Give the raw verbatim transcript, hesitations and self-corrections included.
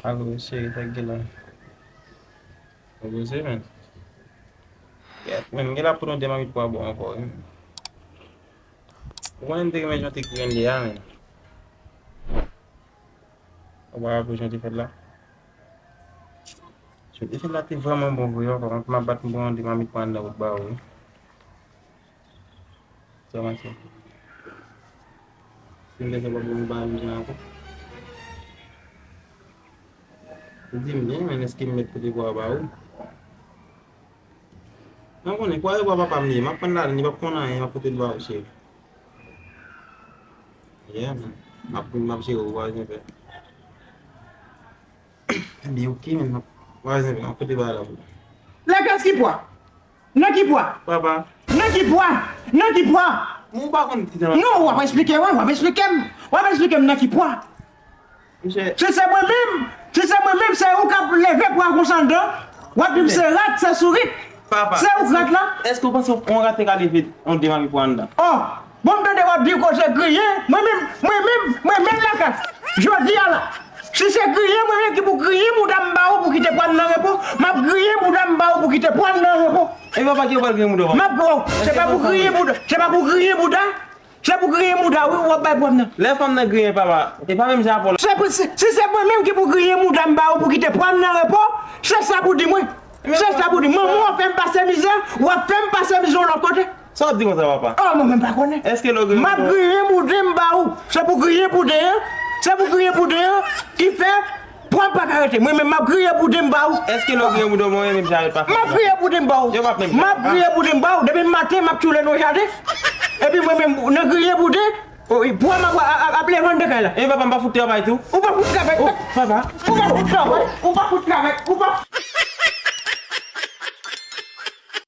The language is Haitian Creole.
Alo, cheri, sa k gen la? Ou poze, men. Yèt, men, gen la pou nou de mamit pwa bon ankò, wi. Ou konnen m te renmen jan te grenn li a, men. Ou pa raple jan te fèt la? Jan te fèt la te vrèman bon vre, ankò. M ap bat m pran de mamit pwa anndan pou ba ou, wi. Sa mache. Si m bezwen pran pou m ba m jan ankò. Ou di m byen, men èske m mèt pote pwa ba ou? Nan konnen, pwa yo pwa papa m li ye. M ap pran ladan, li p ap konn anyen, m ap pote l ba ou, cheri. Yeah, man. M ap, m ap jere ou, pa bezwen pè. Ebyen, oke, men m ap, pa bezwen pè, m ap pote bagay la pou ou. Lakras ki pwa? Nan ki pwa? Papa. Nan ki pwa? Nan ki pwa? Ou pa konn ki jan. Non, w ap eksplike mwen, w ap eksplike m. W ap eksplike m nan ki pwa. Misye. Si se mwen menm, si se mwen menm, se ou k ap leve pwa konsa anndan. W ap di m se rat, se sourit. Papa. Se ou k rat la. Èske w panse yon rat te ka leve yon de mamit pwa anndan? Oh, bon, m tande w ap di koze griyen. Mwen menm, mwen menm, mwen menm lakay. Jodi a la, si se griyen mwen menm ki pou griyen bouda m ba ou pou kite pwa m nan repo, m ap griyen bouda m ba ou pou kite pwa m nan repo. E papa ki pral griyen bouda w? M ap, oh, se pa pou griyen bouda, se pa pou griyen bouda. Se pou griyen bouda, wi, w ap bay pwa m nan. Lè fanm nan griyen, papa, e pa menm jan avè w la. Se pou, si, si se mwen menm ki pou griyen bouda m ba ou pou kite pwa m nan repo, se sa pou di mwen. Se sa pou di. Manman w ap fè m pase mizè, w ap fè m pase mizè yon lòt kote. Sa w ap di konsa, papa? Oh, mwen menm pa konnen. Èske lè w griyen bouda w? M ap griyen bouda m ba ou. Se pou griyen bouda an. Se pou griyen bouda an ki fè pwa m pa ka rete. Mwen menm m ap griyen bouda m ba ou. Èske lè w griyen bouda w, mwen menm jarèt pa fè? M ap griyen bouda m ba ou. Yo p ap menm. M ap griyen bouda m ba ou. Depi maten, m ap tchoule nan jaden. Epi mwen menm, nan griyen bouda, oh, pwa m ap, ap, ap leve anndan kay la. E papa, m pa fout travay tou. Ou pa fout travay. Oh, papa. Ou pa fout travay. Ou pa fout travay. Ou pa